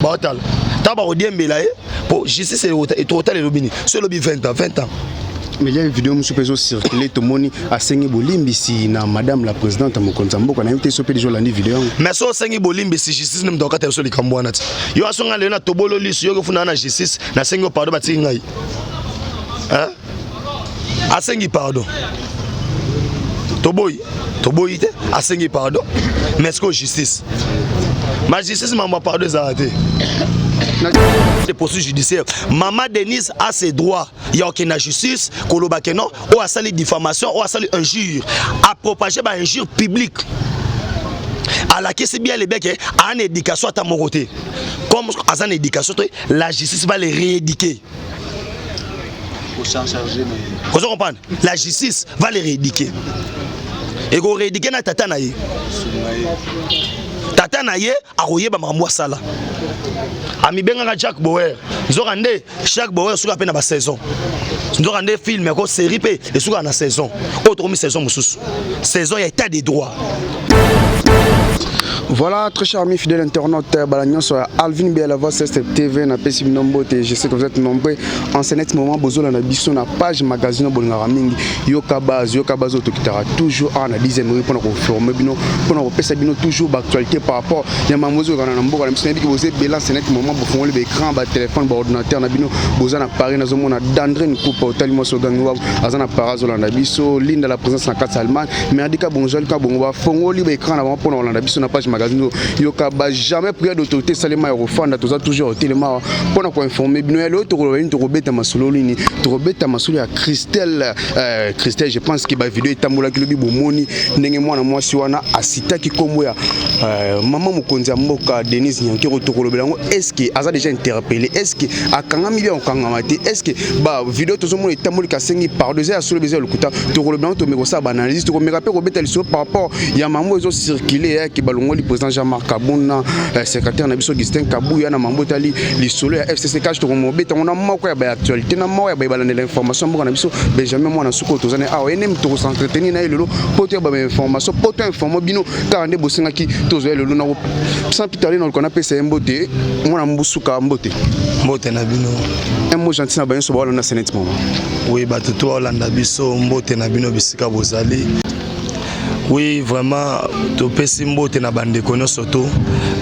Baotala ntango bakodiembela ye mpo justice etotala elobi nini. So elobi 20 ans, 20 ans. Mais ya vidéo mosusu mpe ezocircule, tomoni asengi bolimbisi na madame la présidente ya mokonzi ya mboka. Nayebi te so mpe deja olandi vidéo yango. Mais so osengi bolimbisi, justice nde moto akata biso likambo wana ti yo asonga lelo na tobolo liso yoki ofunda na justice. Nasengi yo pardon, batiki ngai. Hein? Asengi pardon, toboyi, toboyi te. Asengi pardon, mais ce que justice, ma justice, mambo ya pardon ezala te. De poursuite judiciaire, mama Denise a ses droits ya okende na justice koloba ke non, oyo asali diffamation, oyo asali injure, apropage ba injure publique, alakisi bien lebeke aa na éducation ata moko te. Comme aza na éducation te, la justice va les rééduquer. Ozo comprendre? La justice va les rééduquer, ekorééduquer na tata na ye. Tata na ye akoyeba makambo asala. Amibengaka Jack Bower, nzoka nde Jack Bower esuka mpe na basaison. Nzoka nde film yako série mpe esukaka na saison. Oyo tokomi saison mosusu, saison ya état de droit. Voilà, très chers amis fidèles internautes, bala nyonso ya Alvin B la voix TV na pesi bino mbote. Je sais que vous êtes nombreux en ce net moment bozolanda biso na page magazine bolingaka mingi, Yoka Base. Yoka Base oyo tokitaka toujours awa na 10e rue mpona koformer bino, mpona kopesa bino toujours baactualité par rapport ya mambo ezolekana na mboka na biso. Nayebi ke boza ebele en ce net moment, bofongoli baécran, batelefone, baordinateur na bino, boza na Paris. Nazomona Dandrine Coupe, otali mwasi ogangi wabu, aza na Paris, azolanda biso. Linda la présence na kati ya Allemagne, Merdika Bonjour bongo, bafongoli baécran na bango mpona kolanda biso na page magazine oyo Yoka Ba. Jamais prière d'autorité esalema ya kofanda, toza toujours otelema awa mpona koinformer bino. Ya lelo tokoloba nini? Tokobeta masolo nini? Tokobeta masolo ya Christelle. Christelle, je pense ke bavideo etambolaki lobi, bomoni ndenge mwana mwasi wana asitaki nkombo ya mama mokonzi ya mboka Denise Nyankero. Tokolobela yango. Est ce que aza déjà interpellé? Est ce que akangami bien, okangama te? Est ce que bavideo tozomona etamboli, kasengi pardon, eza ya solo, eza ya lokuta? Tokolobela yango, tomeka kosala baanalyse, tokomeka mpe kobeta lisolo par rapport ya mambo ezocircule yaki balongoli président Jean-Marc Kabund, secrétaire na biso Augustin Kabuya, na mambo etali lisolo ya FCC CACH. Tokomobeta yango na moko ya baactualité, na moko ya bayebalandela information mboka na biso. Benjamin Mwana Suka oyo toza na awa, ye nde tokosentretenir na ye lelo mpo toyeba bainformation, mpo toinforme bino kaka nde bosengaki tozwa ye lelo. Na sans plus tarder, na luka napesa ye mbote. Mwana Mbusuka, mbote. Mbote na bino. Un mot gentil na banyonso baolanda senet moment. Oui, bato to baolanda biso, mbote na bino bisika bozali. Oui, vraiment, topesi mbote na bandeko nyonso to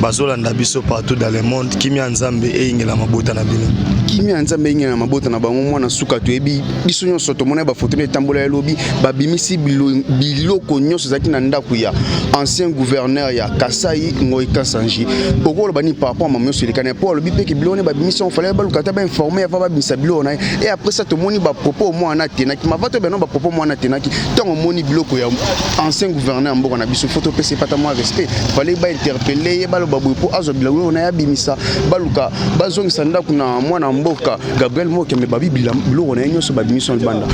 bazolanda biso partout dans le monde. Kimia ya Nzambe eyingela mabota na bino. Kimia ya Nzambe eyingela na mabota na bango. Mwana suka, toyebi biso nyonso, tomona bafoto etambola ya lobi, babimisi biloko nyonso ezalaki na ndako ya ancien gouverneur ya Kasai, Ngoi Kasanji. Okoloba nini par rapport a mama nyonso elekani? Po alobi mpe ke biloko ne babimisi yango, fallait baluka ata bainforme avant babimisa biloko na ye. Et après ça, tomoni bapropos mwana atenaki mava to beno, bapropos mwana atenaki. Ntango omoni biloko ya ancien gouverneur ya mboka na biso, faut topesa epata mwa respect. Fallait bainterpeller ye, baloba boye mpo azwa biloko na ye abimisa, baluka bazongisa ndako na mwana mboka Gabriel Mokembe. Babi biloko na ye nyonso babimisi na libanda.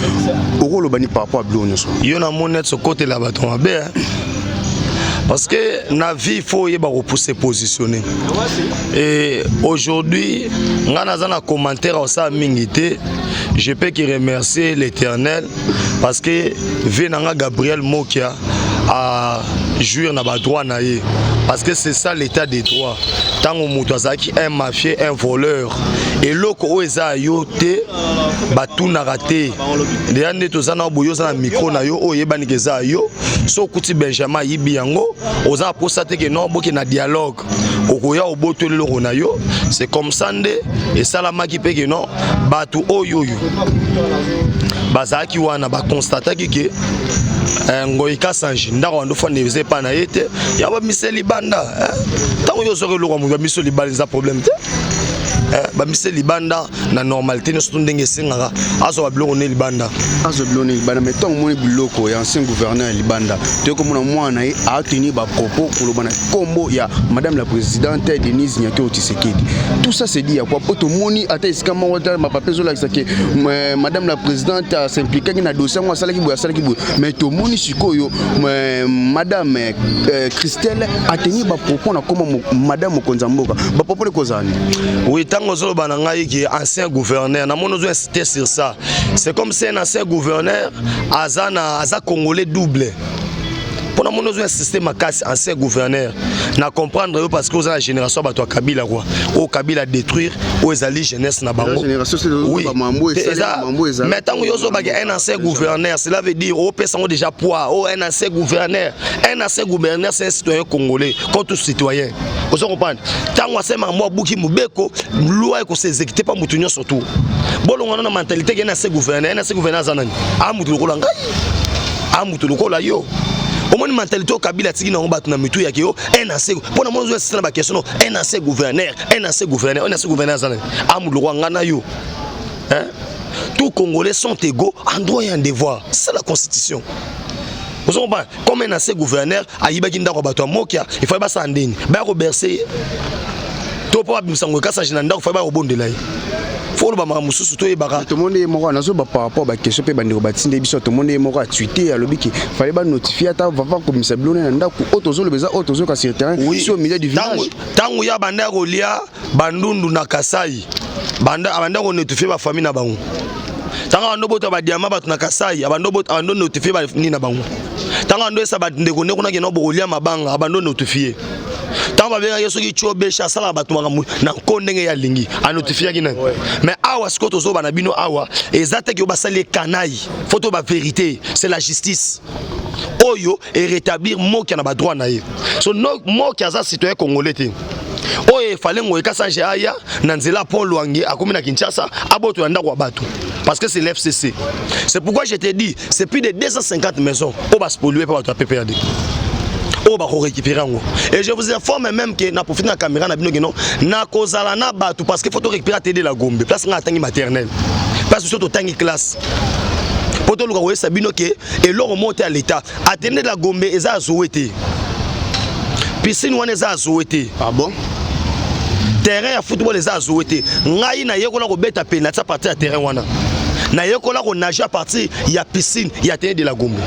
Okoloba ni par rapport ya biloko nyonso? Yo namoni neti okotela bato mabe, parce que na vie il faut oyeba kopousse positionner. Et aujourd'hui, nga naza na commentaire osala mingi te. Je peux que remercier l'Éternel parce que vie na nga Gabriel Mokia a jouir na badroit na ye, parce que c'est ça l'état des droits. Ntango moto azalaki un mafieux, un voleur, eloko oyo eza ya yo te, batunaka te. Deya nde toza na boye, oza na micro na yo oyo oyebaniki eza ya yo. So okuti Benjamin ayibi yango, oza na posa te ke non, boke na dialogue, okoya obotoli eloko na yo. C'est comme ça nde esalamaki mpe ke non, bato oyo oyo bazalaki wana baconstataki ke Ngoi Kasanji, ndako bando fanda eza epai na ye te, ya bamise libanda. Ntango yo ozwaki eloko ya moto, bamiso libanda, eza problème te. Bamise libanda na normalité nyonso to ndenge esengaka, azwa babiloko ne libanda. Azwa biloko ne libanda. Mais ntango omoni biloko ya ancien gouverneur ya libanda, toyei komona mwana na ye atenir bapropos koloba na nkombo ya madame la présidente Denise Nyakeru Tshisekedi. Tout ça, c'est dit ya quoi? Po tomoni ata esika moko te mapape ezolakisa ke madame la présidente as'impliquaki na dossier yango, asalaki boye, asalaki boye. Mais tomoni sikoyo madame Christelle atenir bapropos na nkombo madame mokonzi ya mboka. Bapropos ekozala nini? Oui, ntango ozoloba na ngai ke ancien gouverneur, namoni ozo insister sur ça. C'est comme si un ancien gouverneur aza na aza congolais double. Mpona mona Namoni ozo insister makasi, ancien gouverneur. Na comprendre yo parce que oza na génération ya bato ya Kabila quoi. Oyo Kabila détruire, oyo ezali jeunesse na bango. Génération, c'est Oui. bamambo esali, bamambo ezali. Mais ntango yo ozobaki un ancien gouverneur, cela veut dire opesa yango déjà poids. Oh, un ancien gouverneur. Un ancien gouverneur, c'est un citoyen congolais, comme tout citoyen. Ozo comprendre? Ntango asali makambo, abuki mobeko, loi ekos'exécuter pa motu nyonso tu. Bolongwana na mentalité ke un ancien gouverneur. Un ancien gouverneur aza nani? A motu lokola ngai, a motu lokola yo. Omoni mentalité oyo Kabila atiki nango bato na mitu yake yo, un ancien. Mpo na moni ozo insiste na baquestion no, un ancien gouverneur, un ancien gouverneur, un ancien gouverneur aza nani? A motu lokola ngai na yo, hein? Tous Congolais sont égaux en droit et en devoir. C'est la constitution. Vous comprenez? Comme un ancien gouverneur, ayibaki ndako ya bato ya Mokia, il fallait basala ndeni? Baya kobercer ye to mpo babimisa ngo ekasage na ndako, fallait baya kobondela ye. Fo oloba makambo mosusu, toyebaka. Tomoni ye moko nazoba par rapport baquestion mpe bandeko batinde biso. Tomoni ye moko atweeter, alobi ke fallait banotifier ata vava kobimisa biloko na ndako. Oyo tozoloba eza oyo tozoyoka sur terrain, si au milieu du village. Ntango ya banda ya kolia bandundu na Kasai, banda abanda konotifier bafamille na bango. Ntango abando bota badiama bato na Kasai, abando notifier banini na bango. Ntango abando esa bandeko nde kuna kena bokolia mabanga, abando notifier. Ntango babengaki soki tio besha asalaka bato makambo na nko ndenge ye alingi, anotifiaki nani? Mais awa sikoyo tozoba na bino awa, eza teke oyo basali ekanai. Faut to bavérité, c'est la justice oyo erétablir Mokia na badroit na ye. So no, Mokia aza citoyen congolais te. Oyo efale Ngoyi Kasanji aya na nzela pont Lwange, akomi na Kinshasa, abotola ndako ya bato parce que c'est l'FCC. C'est pourquoi je te dis, c'est plus de 250 maisons oyo baspolier mpe bato ya PPRD oyo bakorécupérer yango. Et je vous informe même ke na profite na caméra na bino ke non, nakozala na bato parce que faut to récupérer Athénée la Gombe, place nga atangi maternelle, place biso totangi classe, mpo toluka koyesa bino ke eloko moko te ya l'État. Athénée la Gombe eza ya Zoe te, piscine wana eza ya Zoe te. Ah bon? Terrain ya football eza ya Zoe te. Ngai nayekola kobeta penalty à partir ya terrain wana, nayekola konager à partir ya piscine ya Athénée de la Gombe.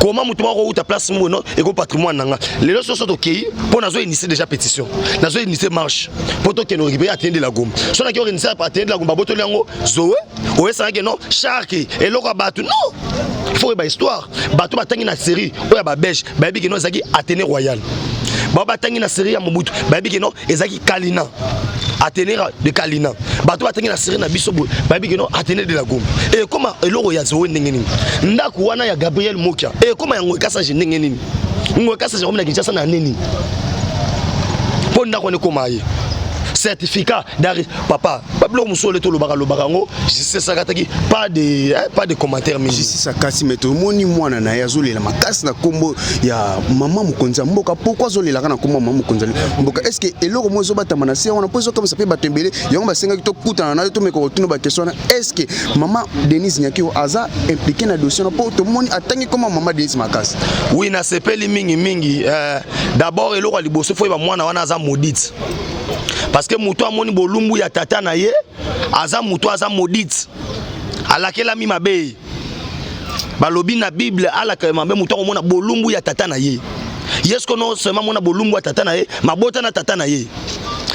Comment motu moko kouta place moko no eko patrimoine na nga? Lelo soso tokei mpo nazo initie déjà pétition, nazo initie marche mpo tokende récupérer Athénée de la Gombe. So naki organise Athénée de la Gombe, babotoli yango Zoe, oyesangaki non, shark eloko ya bato non. Il faut oyeba histoire. Bato batangi na série oyo ya babelge bayebi ke non, ezalaki Athénée Royal. Bao batangi na série ya Mobutu bayebi ke non, ezalaki Kalina, Athénée de Kalina. Bato batangi na série na biso boye bayebi ke non, Athénée de la Gombe ekoma eloko ya Zoe ndenge nini? Ndako wana ya Gabriel Mokia ekoma yango ekasage ndenge nini? Ngo ekasage akomi na Kinshasa na nini mpo ndako wana ekoma ye? Certificat d'arrêt, papa, babiloko mosusu ole tolobaka lobaka yango, justice esakataki. Pas de, hein, pas de commentaire mingi. Justice akasi, me tomoni mwana na ye azolela makasi na nkombo ya mama mokonzi ya mboka. Pourquoi azolelaka na nkombo ya mama mokonzi ya mboka? Est ce que eloko moko ezobatama na se wana mpo ezokamwisa mpe bato ebele? Yango basengaki tokutana na yo, tomeka kotuna baquestion wana. Est ce que mama Denise Nyakeru aza impliqué na dossier wana? Mpo tomoni atangi koma mama Denise makasi. Oui, nasepeli mingimingi. D'abord, eloko ya liboso, fo yeba mwana wana aza maudite parce que moto amoni bolumbu ya tata na ye, aza moto aza maudite, alakelami mabe. Balobi na Bible, alaka mabe moto akomona bolumbu ya tata na ye. Ye siko non seulement mona bolumbu ya tata na ye, mabota na tata na ye,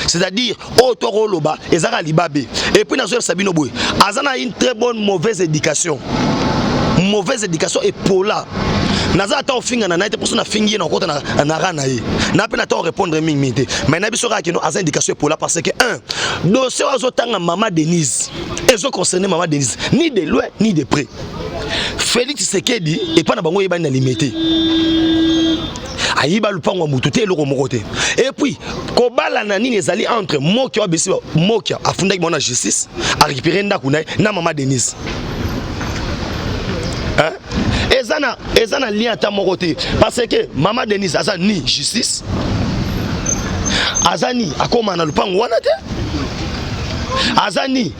c'est-à-dire oyo to akoloba ezaka libabe. Et puis nazoyebisa bino boye, aza na une très bonne mauvaise éducation, mauvaise éducation epola. Naza ata ofingana na ye te, mposo nafingi ye na okota na ra na ye na mpe na ta orépondre mingimingi te. Mais na biso kaka kino aza éducation epola parce que un dossier oyo azotanga mama Denise ezoconcerne mama Denise ni de loin ni de près. Félix Tshisekedi epai na bango oyebani na Limete, ayiba lupango ya motu te, eloko moko te. Et puis kobalana nini ezali entre Mokia oyo abisi Mokia, afundaki bango na justice, arécupéré ndako na ye na mama Denise, hein? Eza na lien ata moko te parce que mama Denise aza ni justice, aza ni akóma na lupango wana te, aza ni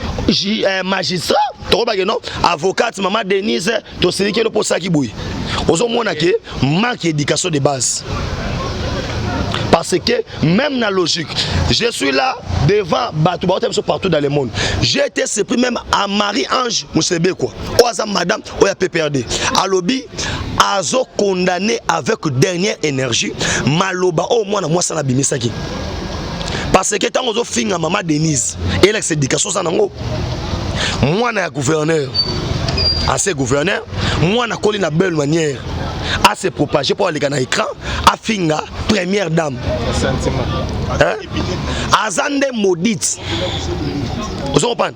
magistrat. Tokobake non, avocate mama Denise tosiliki elo mpo osalaki boye. Ozomona ke manque éducation de base parce que même na logique, je suis là devant bato baota biso partout dans le monde, j'ai été surpris même à Marie-Ange Musebekwa oyo aza madame oyo ya PPRD, alobi azocondamner avec dernière énergie maloba oyo mwana mwasi wana abimisaki parce que ntango ozofinga mama Denise, elakisa éducation oza nango. Mwana ya gouverneur, ancien gouverneur, mwana akoli na belle manière. Ase propager mpo aleka na écran, afinga première dame. Hein? Aza nde maudite, ozo comprendre?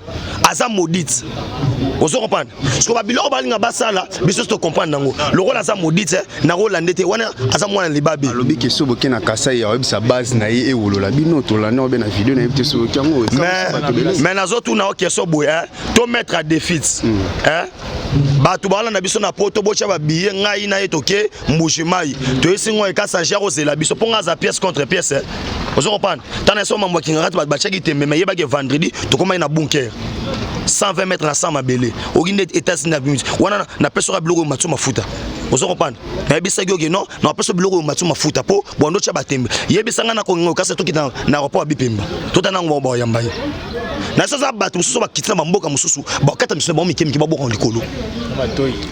Aza maudite, ozo comprendre? Siko babiloko balinga basala biso to comprendre yango. Lokola aza maudite, nakolande te. Wana aza mwana libabe. Alobi ke so boke na Kasai, aoyebisa base na ye ewolola bino. Tolanda obe na video, nayebi te soki yango. Mais nazotuna o question boye, hein? To mettre à défi, hein? Bato balanda biso na poto, botya babiye. Ngai na ye toke Mbuji Mai, toyesi ngo ekasa kozela biso mpo ngai aza pièce contre pièce, eh? Ozo comprendre? Tana so mambo akingaka te, bato batiaki tembe, me yebaki vendredi tokomaki na bunker 120 mètres na 100 mabele. Oki nde États-Unis na bimisi wana, napesaka biloko oyo matio mafuta. Ozo comprendre? Nayebisaki oke non, napesa biloko oyo matio mafuta mpo bwando tya batembe. Yebisa ngai na kongenga okasa, tokita na aéroport ya Bipemba, tota nango bayamba ye. Na so aza bato mosusu bakiti na bamboka mosusu, bakata miso na bango mike mike, baboka likolo.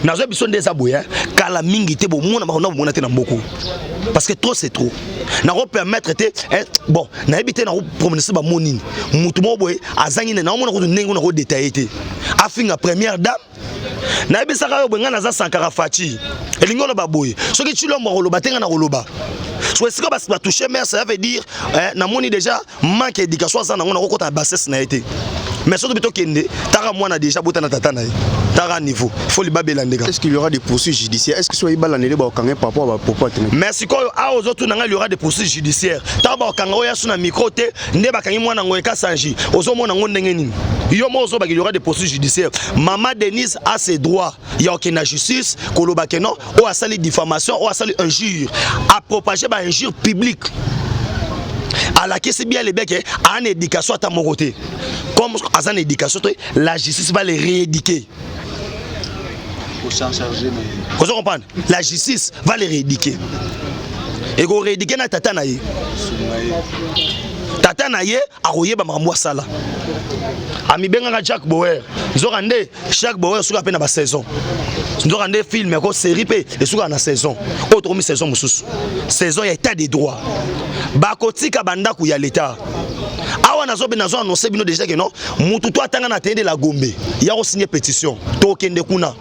Nazwa biso nde eza boye. Kala mingi te, bomona bango na bomona te na mboka, parce que trop c'est trop. Nakopermettre te. Bon, nayebi te, nakopromenese bamo nini. Mutu moko boye azangi nde naomona kutu ndenge nakodétailler te, afinga première dame. Nayebisaka yo boye, ngai naza Sankara Faci. Elingi oloba boye, soki Tshilombo akoloba te, ngai nakoloba. So esika batouche mare, ça veut dire namoni déjà manque éducation aza nango, nakokota na bassesse na ye te. Mais soki tokende taka mwana déjà bota na tata na ye, taka niveau faut libabela ndeka. Est-ce qu'il y aura des poursuites judiciaires? Est-ce que soki balandeli, bakokanga par rapport à bapropos atene? Mais sikoyo awa ozotuna ngai, il y aura des poursuites judiciaires? Ntango bakokanga oyo asu na micro te, nde bakangi mwana ngo ekasangi, ozomona ngo ndenge nini? Yo moko ozobaki il y aura des poursuites judiciaires. Mama Denise a ses droits ya okende na justice, koloba ke non, oyo asali diffamation, oyo asali injure, apropage ba injure publique, alakisi bien lebeke aa na éducation ata moko te. Comme aza na éducation te, la justice va les rééduquer. Ozo comprendre? La justice va les rééduquer. Ekorééduquer na tata na ye. Tata na ye akoyeba makambo asala. Amibengaka Jack Bower, nzoka nde Jack Bower esuka mpe na basaison. Nzoka nde film yako série mpe esukaka na saison. Oyo tokomi saison mosusu, saison ya état de droit. Bakotika bandako ya l'état awa. Nazobe nazo annonce bino déjà ke non, mutu to atanga na athénée de la Gombe ya kosigne pétition, tokende kuna.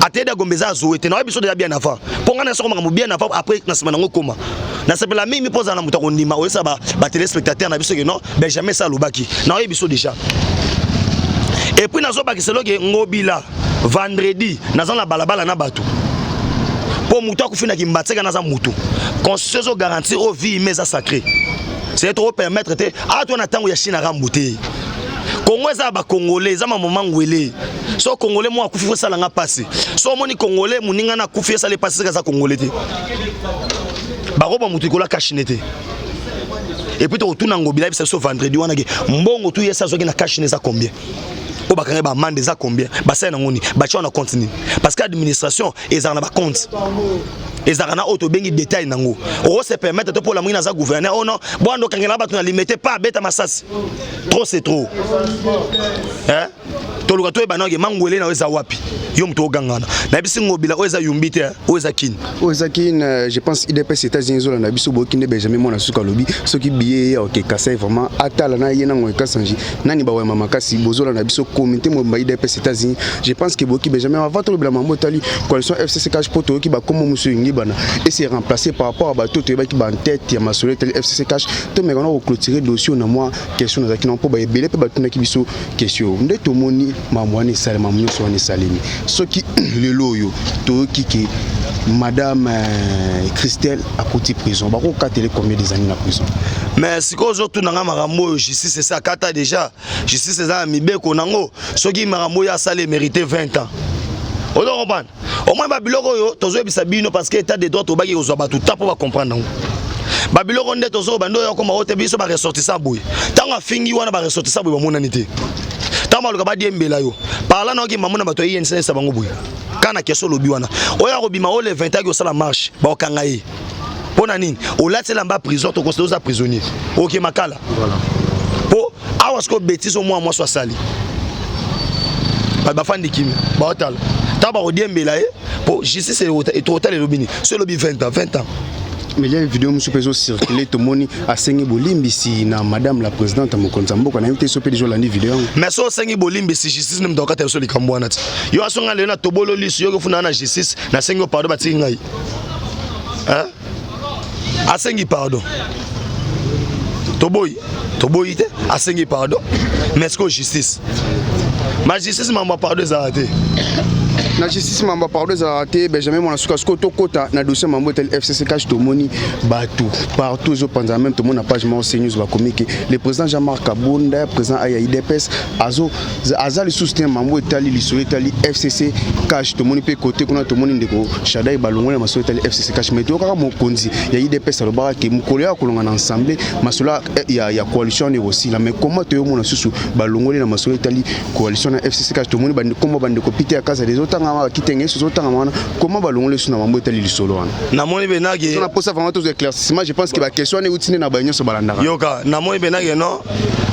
Athénée de la Gombe eza azowe te. Nayebi biso déjà bien avant, mpo ngai nasoko makambo bien avant. Après, na nsima nango koma nasepela mingi mpo ozala na moto akondima oyesa batéléspectateur na biso ke non, Benjamin sa alobaki. Naoyebi biso déjà. Et puis nazobakisa eloke Ngobila, vendredi naza na balabala na bato mpo motu akufi na Kimbanseke. Naza mutu, constitution ezogarantir oyo vie humaine eza sacré. C'est tokopermettre te awa to na ntango ya Chine arambu te. Kongo eza ya bacongolais, eza mamoma ngwele. So congolais moko akufi, kosalanga mpasi. So omoni congolais moninga na akufi, esala epasi. Seka aza congolais te, bakoba motu likolo akashine te. Et puis tokotuna Ngobila, yebisa biso vendredi wana ke mbongo tu yesa azwaki na kashine eza combien, oyo bakangi baamende eza combien, basali nango nini, batia wana compte nini? Parce que administration ezalaka na bacompte, ezalaka na oyo tobengi détail nango. Okose permettre te mpo lamoki naza gouverneur, oh non, bwanda okangela bato na Limete pa abeta masasi. Trop c'est trop, hein? Toluka toyeba naoke mangwele na oyo eza wapi. Yo moto ogangana, nayebisi Ngobila, oyo eza Yumbi te, oyo eza Kini. Oyo eza Kini, je pense. UDPS États-Unis ezolanda biso. Boyoki nde Benjamin Mwana Suka alobi soki biye ye oke Kasai, vraiment atala na ye nango ekasangi nani bawema makasi. Bozolanda biso, comité mobimba UDPS États-Unis, je pense que boyoki Benjamin. Avant tolobela mambo etali coalition FCC CACH, mpo toyoki bakombo mosusu elingi bana ese remplacer par rapport à bato toyebaki bantete ya masolo etali FCC CACH, tomeka na koclôturer dossier na mwa question nazalaki na mpo baebele mpe batunaki biso question. Nde tomoni mambo wana esalema nyonso wana esalemi. Soki lelo oyo toyoki ke madame Christelle akoti prison, bakokatele combien des années na prison? Mais sikoyo ozotuna nga makambo oyo justice esi akata déjà. Justice eza na mibeko nango. Soki makambo oyo asala mérité 20 ans, ozo comprendre? Au moins babiloko oyo tozoyebisa bino, parce que état de droit, tobaki kozwa bato ta mpo bacomprendre yango. Babiloko nde tozokoba nde oyo akoma oyo te. Biso baressortissant boye, ntango afingi wana, baressortissant boye bamonani te. Ntango baluka badiembela yo parla na oki mamona bato ya INC esa bango boye kaka na question olobi wana. Oyo akobima oyo le 20 aki osala marche, bakokanga ye. Mpo na nini olati elamba prison? Toconsidère oza prisonnier, oke makala. Mpo awa sikoyo bétise omwa mwasi asali, bato bafandi kimia, baotala ntango bakodiembela ye, mpo justice etotala elobi nini. So elobi 20 ans, 20 ans. Mais ya video mosusu mpe ezocircule, tomoni asengi bolimbisi na madame la présidente ya mokonzi ya mboka. Nayebi te so mpe deja olandi video yango. Mais so osengi bolimbisi, justice nde moto akata biso likambo wana ti. Yo asonga lelo na tobolo lisu, yo kofunda na justice, nasengi yo pardon, batiki ngai. Hein? Asengi pardon, toboyi, toboyi te, asengi pardon, mais sikoyo justice, ma justice, mambo ya pardon ezalaka te. Na justice, mambo ya pardon ezalaka te. Benjamin Mwana Suka, sikoyo tokɔta na dossier mambo etali FCC CACH. Tomoni bato partout ezopanzana, même tomoni na page moko CNews, bakomi ke le président Jean-Marc Kabunda, président aya UDPS, azo aza lisusu te mambo etali lisolo etali FCC CACH. Tomoni mpe kote kuna, tomoni ndeko Shadai balongoli na masolo etali FCC CACH. Mais toyokaka mokonzi ya UDPS alobaka ke mokolo ya kolonga na ensemble, masolo ya coalition wana ekosila. Mais comment toyomona susu balongoli na masolo etali coalition na FCC CACH? Tomoni kombo bandeko Peter ya Kasa ezotangama, bakitenge yesu ezotangama wana. Comment balongoli su na mambo etali lisolo wana? Namoni mpenake Na posa vraiment tozwa éclaircissement. Je pense que baquestion wana euti nde na baye nyonso balandaka. Yoka, namoni mpenake non,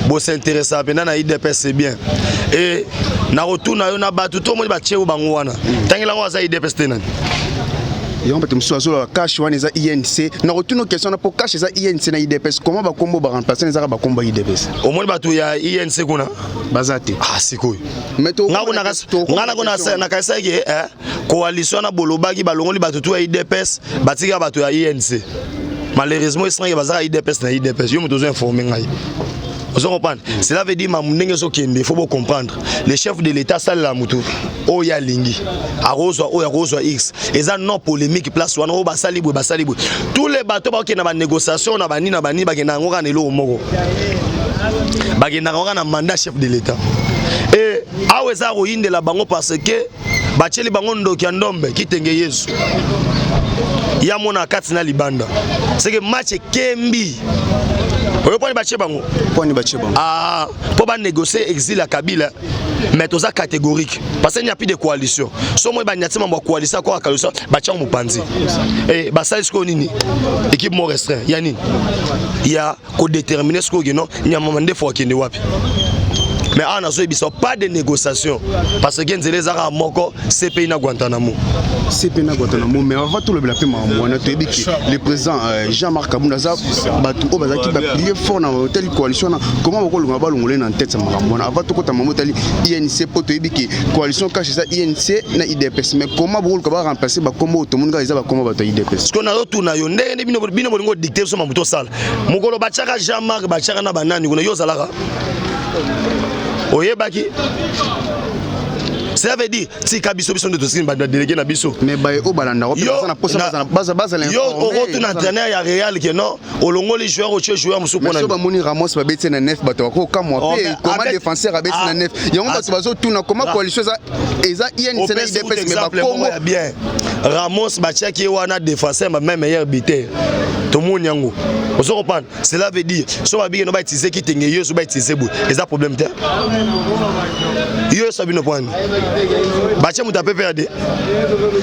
bos'intéressa mpenza na UDPS, c'est bien. E nakotuna yo na bato to omoni batie yo bango wana, ntangelango aza UDPS te, nani? Yango bato mosusu azoloba CACH wana eza UNC. Na kotuna question wana, mpo CACH eza UNC na UDPS, comment bakombo baremplace ezaka bakombo ya UDPS? Omoni bato ya UNC kuna? Baza te. Ah, sikoyo nga nakanisaki coalition wana bolobaki balongoli bato tu ya UDPS, batika bato ya UNC. Malheureusement esangaki bazaka UDPS na UDPS. Yo moto ozo informe ngai, ozo comprendre? Cela veut dire mamu ndenge ezokende, faut bocomprendre, le chef de l'État asalela motu oyo alingi, akozwa oyo akozwa x. Eza non polémique place wana oyo basali boye, basali boye. Tous les bateau bakokende na banégociation na banini na banini, bakenda yango kaka na eloko moko, bakendaka kaka na mandat chef de l'État. E awa eza koyindela bango parce que batieli bango ndoki ya ndombe kitenge yesu ya mona kati na libanda. Seke match ekembi oyo mponi batie bango. Mponi batie bango? Ah, mpo banégocie exil ya Kabila. Mais toza catégorique parce qu'il n'y a plus de coalition. So moi banyati mambo ya coalition, akoka coalition, batia mopanzi. E basali sikoyo nini? Équipe mo restreint ya nini ya kodétermine sikoyo keno nyama ndefu akende wapi. Mais awa nazoyebisa, pas de négociation parce que nzela ezaka moko, CPI na Guantanamo. CPI na Guantanamo. Mais avant tolobela mpe makambo wana, toyebi ke le président Jean-Marc Kabunda aza bato oyo bazalaki bapilier fort na otali coalition wana. Comment bakolonga balongola na tête ya makambo wana? Avant tokota makambo otali UNC, mpo toyebi ke coalition CACH eza UNC na UDPS, mais comment bokoluka baremplace bakombo oyo tomoni kaka eza bakombo bato ya UDPS? Parce que nazotuna yo ndenge nde bino bolingo dicte biso makambo tosala. Mokolo batiaka Jean-Marc, batiaka na banani kuna, yo ozalaka, oyebaki? Cela veut dire tika biso, biso nde tosili badélégué na biso. Mais baye oyo balandaka mpe baza na posa bazala. Yo okotuna entraîneur ya Real ke non, olongoli joueur, otie joueur mosusu. Mpona so bamoni Ramos babeti na 9, bato bakokamwa mpe comment défenseur abeti na 9. Yango bato bazotuna comment coalition eza UNC na UDPS, mais bakombo ya bien, Ramos batiaki ye wana défenseur, même meilleur buteur, tomoni yango. Ozo comprendre? Cela veut dire so babiki no bautilize kitenge, yo so bautilize boye, eza problème te. Yo so bino pwani batie moto apepe ya de,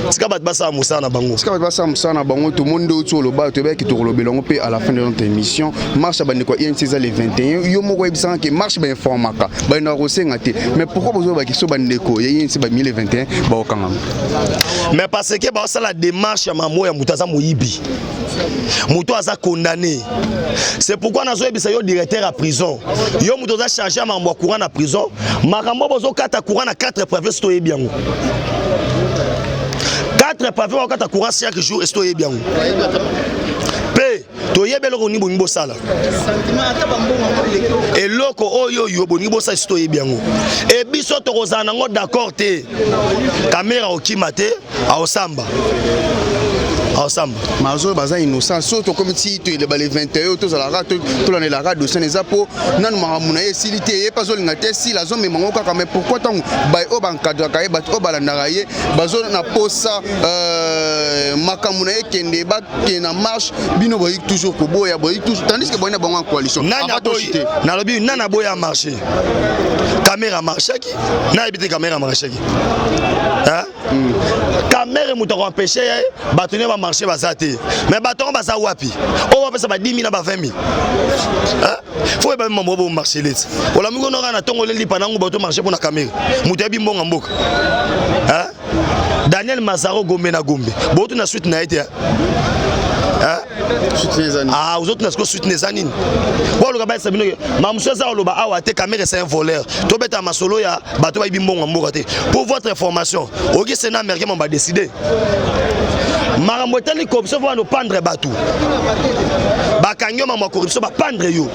tika bato basala mosala na bango. Tika bato basala mosala na bango. Tomoni nde oti oloba, toyebaki tokolobela yango mpe à la fin de notre émission. Marche ya bandeko ya UNC eza le 21. Yo moko oyebisaka ke marche bainformaka, bandeko kosenga te. Mais pourquoi bozolobaki so bandeko ya UNC bamii le 21, bakokangama? Mais parce que baosala démarche ya mamo ya moto aza moyibi, moto aza condamné. C'est pourquoi nazoyebisa yo, directeur ya prison, yo moto oza chargé ya makambo ya courant na prison, makambo bozokata courant na 4 province, toyebi yango. 4 province bakokata courant chaque jour, esi toyebi yango mpe toyebi eloko nini bolingi bosala. Eloko oyo oyo bolingi bosala, esi toyebi yango. E biso tokozala nango d'accord te. Kamerhe okima te, aosamba, aosamba. Mazo baza innocent. So tokomi ti toyeleba le 21, tozalaka tolandelaka dossier eza mpo nanu makambo na ye esili te. Ye mpe azolinga te esila, azomema ngo kaka. Mais pourquoi ntango baye oyo baencadraka ye, bato oyo balandaka ye, bazo na posa makambo na ye kende, bakende na marche, bino boyi toujours koboya, boyi toujours, tandis que boyi na bango en coalition? Nalobi, nani aboya marché? Kamerhe amarchaki, nayebi te. Kamerhe amarchaki. Kamerhe moto akoempêche ye bato ne bamarché baza te. Mais bato yango baza wapi? Oyo bapesa ba 10 000 na ba 20 000, faut oyeba mambo bo marché leti olamuki ono kaka na ntongo, olelipa nango bato marché mpo na Kamerhe, moto ayebi mbongo mboka. Daniel Mazaro, Gombe na Gombe, botu na suite na ye te. Ah, ozotuna sikoyo suite eza nini? Po oluka bayesa bino mamosu eza koloba awa te. Kamerhe, c'est un voleur. Tobeta masolo ya bato bayibi mbongo ya mboka te. Pour votre information, oyoki Sénat américain mo badécider makambo etali corruption, mpo bano pendre bato bakangi yo mambo ya corruption, bapendre yo.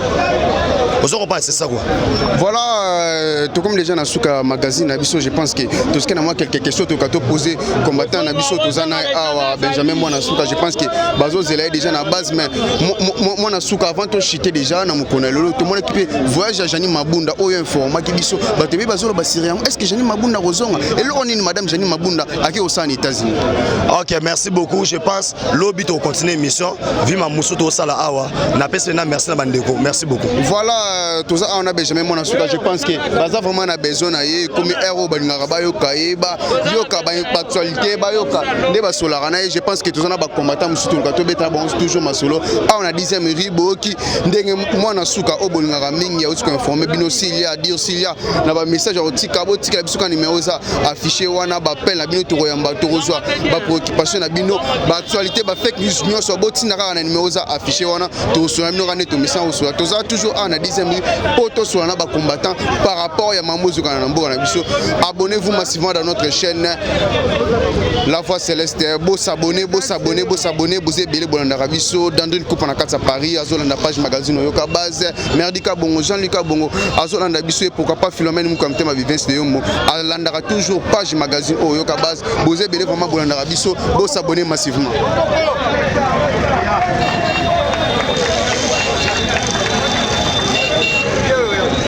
Ozo comprendre? C'est ça quoi. Voilà, tokomi déjà na suka magazine na biso. Je pense que tozoki na mwa quelques questions toka toposer combattant na biso. Toza na awa Benjamin Mwana Suka. Je pense que bazozela ye déjà na base. Mais Mwana Suka, avant tochite déjà na mokolo ya lelo, tomonaki mpe voyage ya Jani Mabunda oyo informaki biso. Bato ebe bazoloba siri yango. Est ce que Jani Mabunda kozonga? Eloko nini madame Jani Mabunda ake kosala na États-Unis? Ok, merci beaucoup. Je pense lobi tokontinue émission vima mosusu tosala awa. Napesi na merci na bandeko, merci beaucoup. Voilà, toza awa na Benjamin Mwana Suka. Je pense que baza vraiment na besoin na ye. Ekomi heure oyo balingaka bayoka ye, bayoka baactualité, bayoka nde basolaka na ye. Je pense que toza na bacombattant mosusu, toluka tobetana bango toujours masolo awa na 10e rue. Boyoki ndenge Mwana Suka oyo bolingaka mingi auti koinformer bino. S'il y a à dire, s'il y a na bamessage ya kotika, botikela biso ka numéro eza affiché wana. Baappel na bino tokoyamba, tokozwa bapréoccupation na bino, baactualité, bafake news nyonso, botinda kaka na numéro eza affiché wana. Tokosola bino kaka nde tomesana kosola. Toza toujours awa na 10e rue mpo tosola na bacombattant par rapport ya mambo ezokana na mboka na biso. Abonnez-vous massivement dans notre chaîne La Voix Céleste. Bosabonner, bosabonner, bosabonner. Boza ebele bolandaka biso. Dandrine Coupe na kati ya Paris azolanda page magazine Oyoka Base. Merdika Bongo, Jean-Luc Bongo azolanda biso. Et pourquoi pas Philomène Muka Motema, Vivence de Yomo alandaka toujours page magazine Oyoka Base. Boza ebele vraiment bolandaka biso. Bosabonner massivement.